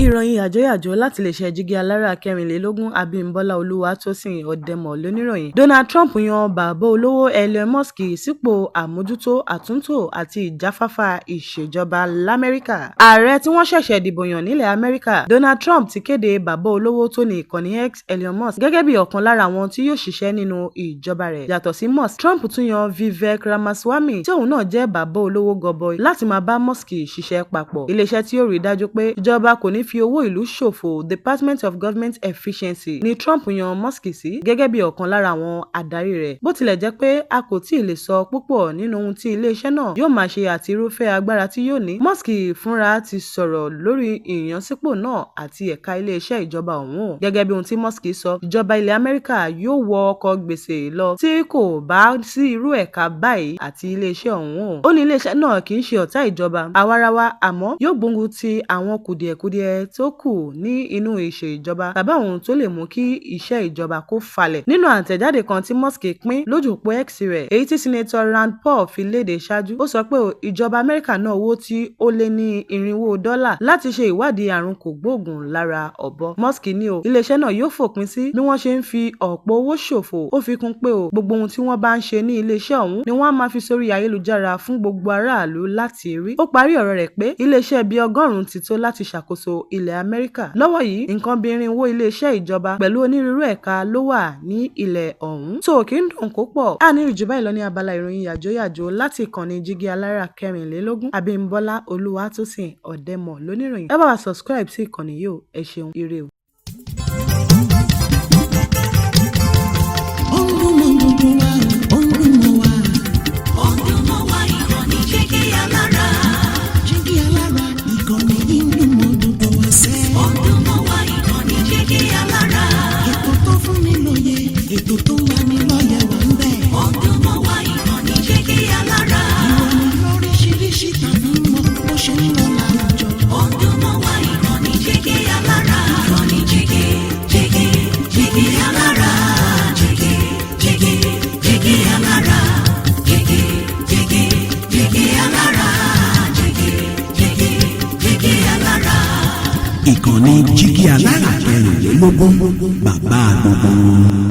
Ìròyìn yàjóyàjó láti iléeṣẹ́ Jígí Alára 24, Abímbọ́lá Olúwatósìn Òdèmọ̀ lóníròyìn. Donald Trump yan bàbá olówó Elon Musk sípò àmójútó àtúntò àti ìjáfáfá ìṣèjọba l'Amẹ́ríkà. Ààrẹ tí wọ́n ṣẹ̀ṣẹ̀ dìbò yàn nílẹ̀ Amẹ́ríkà, Donald Trump ti kéde bàbá olówó tó ní ìkànnì X, Elon Musk, gẹ́gẹ́ bí ọ̀kan lára àwọn tí yóò ṣiṣẹ́ nínú ìjọba rẹ̀. Yàtọ̀ sí Musk, Trump tún yan Vivek Ramaswamy, tí òun náà jẹ́ bàbá olówó gọbọi, láti máa bá Musk ṣiṣẹ́ papọ̀. Iléeṣẹ́ tí yóò rí dájú pé ìjọba kò ní fi owó ìlú ṣòfò, Department of Government Efficiency, ni Trump yan Musk sí gẹ́gẹ́ bí ọ̀kan lára àwọn adarí rẹ̀. Bó tilẹ̀ jẹ́ pé a kò tíì lè sọ púpọ̀ nínú ohun tí iléeṣẹ́ náà yóò máa ṣe àti irúfẹ́ agbára tí yóò ní, Musk fúnra ti sọ̀rọ̀ lórí ìyànsípò náà àti ẹ̀ka iléeṣẹ́ ìjọba ọ̀hún. Gẹ́gẹ́ bí ohun tí Musk sọ, ìjọba ilẹ̀ Amẹ́ríkà yóò wọ ọkọ̀ gbèsè lọ tí kò bá sí irú ẹ̀ka báyìí àti iléeṣẹ́ ọ̀hún. Ó ní iléeṣẹ́ náà kì í ṣe ọ̀tá ìjọba àwarawa, àmọ́ yóò gbógun ti àwọn kùdìẹ̀kudiẹ tó kù ní inú ìṣèjọba tàbí àwọn ohun tó lè mú kí iṣẹ́ ìjọba kó falẹ̀. Nínú àtẹ̀jáde kan tí Musk pín lójú òpó X rẹ̀, èyí tí Senator Rand Paul fi léde ṣáájú, ó sọ pé ìjọba Amẹ́ríkà ná owó tí ó lé ní $400 láti ṣe ìwádìí àrùn kògbóògùn lára ọ̀bọ. Musk ní o iléeṣẹ́ náà yóò fòpin sí bí wọ́n ṣe ń fi ọ̀pọ̀ owó ṣòfò. Ó fi kún pé o gbogbo ohun tí wọ́n bá ń ṣe ní iléeṣẹ́ ọ̀hún ni wọ́n á máa fi sórí ayélujára fún gbogbo aráàlú láti rí. Ó parí ọ̀rọ̀ rẹ̀ pé iléeṣẹ́ bíi 100 ti tó láti ṣàkóso ilẹ̀ Amẹ́ríkà. Lọ́wọ́ yìí, nǹkan bíi 400 iléeṣẹ́ ìjọba pẹ̀lú onírúurú ẹ̀ka ló wà ní ilẹ̀ ọ̀hún. Tó kí ń dùn kó pọ̀. A ní ìrìjú báyìí lọ ní abala ìròyìn yàjóyàjó láti ìkànnì Jígí Alára 24, Abímbọ́lá Olúwatósìn Òdèmọ̀ lóníròyìn. Ẹ bá wa subscribe sí ìkànnì yìí o. Ẹ ṣeun, ire o. Ó ń dún mọ́ gbogbo wa, ó ń dún mọ́ wa. Ó ń dún mọ́ wa, ìkànnì Jígí Alára. Jígí Alára, ìkànnì yìí ń dún mọ́ gbogbo wa sẹ́. Ó ń dún mọ́ wa, ìkànnì Jígí Alára. Ètò tó fún ni lóye, ètò tó ń lani lọ́yẹ̀ wà ń bẹ̀. Ó ń dún mọ́ wa, ìkànnì Jígí Alára. Ìròyìn lóríṣiríṣi tàbí mọ́ bó ṣe ń lọ láwùjọ. Ó ń dún mọ́ wa, ìkànnì Jígí Alára. Ìkànnì Jígí, Jígí, Jígí Alára. Jígí, Jígí, Jígí Alára. Jígí, Jígí, Jígí Alára. Jígí, Jígí, Jígí Alára. Ìkànnì Jígí Alára 24, bàbá gbogbo wọn.